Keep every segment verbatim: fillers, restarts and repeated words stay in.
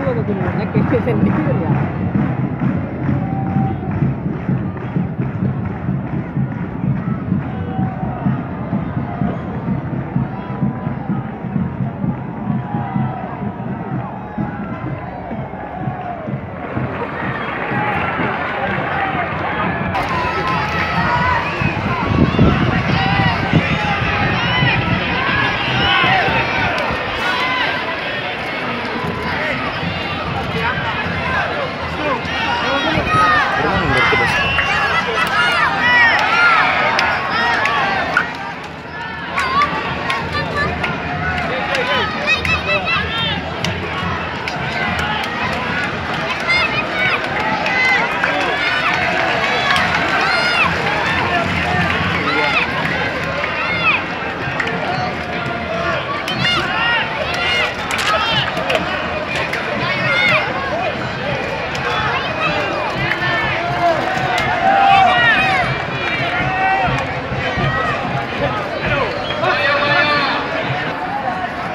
Nakke sendiri ya.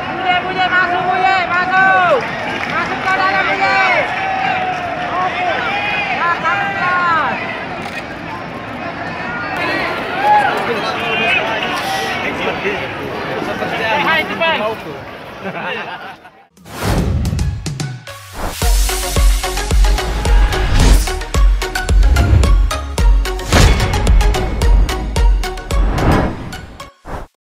Buye, Buye, masuk, Buye, masuk. Masuk ke dalam, Buye. Keras, harus keras. Hai, cepat.